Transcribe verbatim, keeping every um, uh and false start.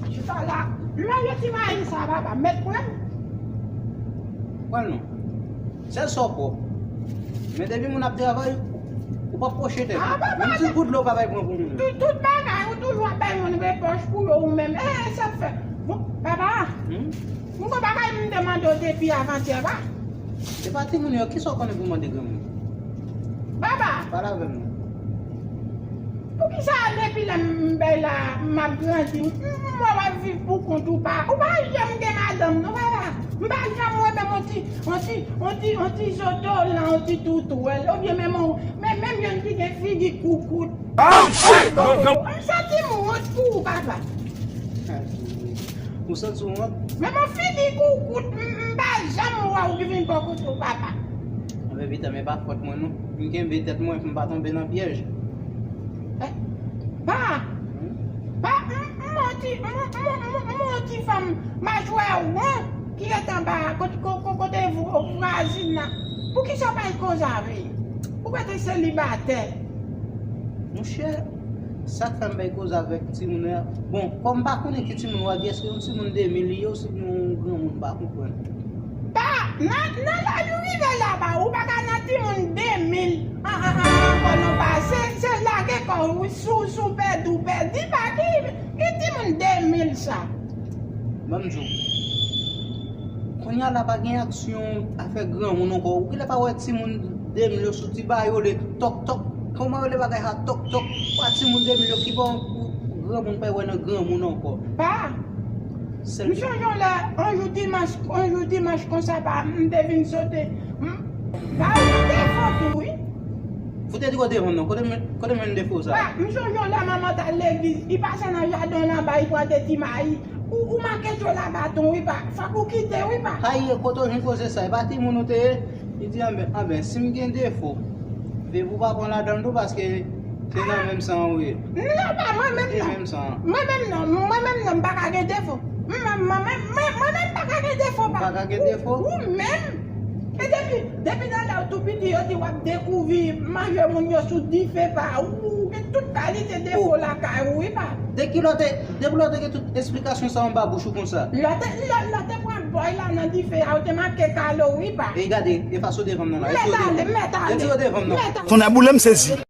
Chita la, lè yo ti mayi sa, papa, mèt pran. Pran non. Sèl sa w pwòp. Men depi moun ap travay, ou p ap pwoche tèt ou. Menm ti gout dlo pa bay pran pou moun. Tout, tout bagay, ou toujou ap bay moun repwòch pou yo ou menm. E, e, sa k fè. Bon, papa, m gon bagay m te mande w depi avantyè, pa. Se pa timoun yo, kisa w konnen pou mande granmoun? Papa! Pale avè m non. Poukisa depi lè m bay la, m ap grandi, m, m wè w ap viv pou kont ou pa, ou pa janm gen madanm non, papa. M pa janm wè menm on ti, on ti, on ti, on ti zotolan, on ti toutwèl, oubyen menm on, men, menm yonn ki gen figi koukout. Ah, shit! Sa ti m wont pou ou, papa. Ou santi w wont? Men mon figi koukout, m, m pa janm wè w ki vin bò kote w, papa. Anben, Vita, men pa fòt mwen non. M kenbe tèt mwen pou m pa tonbe nan pyèj. Eh, pa, pa, m, m on ti, m, m, m, m on ti fanm majwè won ki ret anba, kote, ko-, ko-, kote vo-, vwazin nan. Poukisa w pa al koze avè l? Ou rete selibatè. Monchè, sa k fè m bay koze avèk timoun nan, bon, kòm m pa konnen ki timoun w ap di, èske yon timoun de mil li ye oubyen yon granmoun, m pa konprann. Pa, nan, nan laj ou rive la, pa, ou pa ka nan timoun de mil an, an, an, ankò non, pa. Se, se lage kò w, wi, si w, si w pèdi, w pèdi, pa, ki, ki timoun de mil sa? Ban m di w. Kounye a la pa gen aksyon afè granmoun ankò. Ou genlè pa wè timoun de mil yo soti ba yo le tòk tòk. Kòman yo le bagay sa tòk tòk? Ou wè timoun de mil yo ki bon pou granmoun pa wè nan granmoun ankò. Pa. M sonje yon lè, yon jou dimanch, yon jou dimanch konsa pa, m te vin sote. M, pa ou te fò tou, wi. Fout te di kote vann nan, kote men, kote men defo sa? Pa, m sonje yon lè manman t al legliz, li pase nan jaden w anba, li pran de ti mayi. Ou, ou make dlo la baton, wi pa. Fòk ou kite, wi pa. Ayi, kote w jwenn koze sa? E pa timoun ou te ye? Li di, anben, anben, si m gen defo, veye pou w pa pran ladan l tou, paske se nan menm san an ou ye. Non, pa mwen menm non. Menm san an. Mwen menm non, mwen menm non, m pa ka gen defo. Mwen, mwen, mwen, mwen, mwen menm pa ka gen defo, pa. Pa ka gen defo? Ou, ou menm. E depi, depi nan lè w tou piti, yo di w ap dekouvri manje moun yo sou dife, pa. Ou, ou gen tout kalite defo lakay ou, wi, pa. De ki lè w te, depi lè w te gen tout esplikasyon sa anba bouch ou konsa? Lè w te, lè, lè w te pran bòy la nan dife a, ou te make kalo, wi, pa. E gade, efase w devan m nan la. Efase w devan m nan. Mèt ale, mèt ale. Efase w devan m nan. Mèt ale. Tonnè boule, m sezi.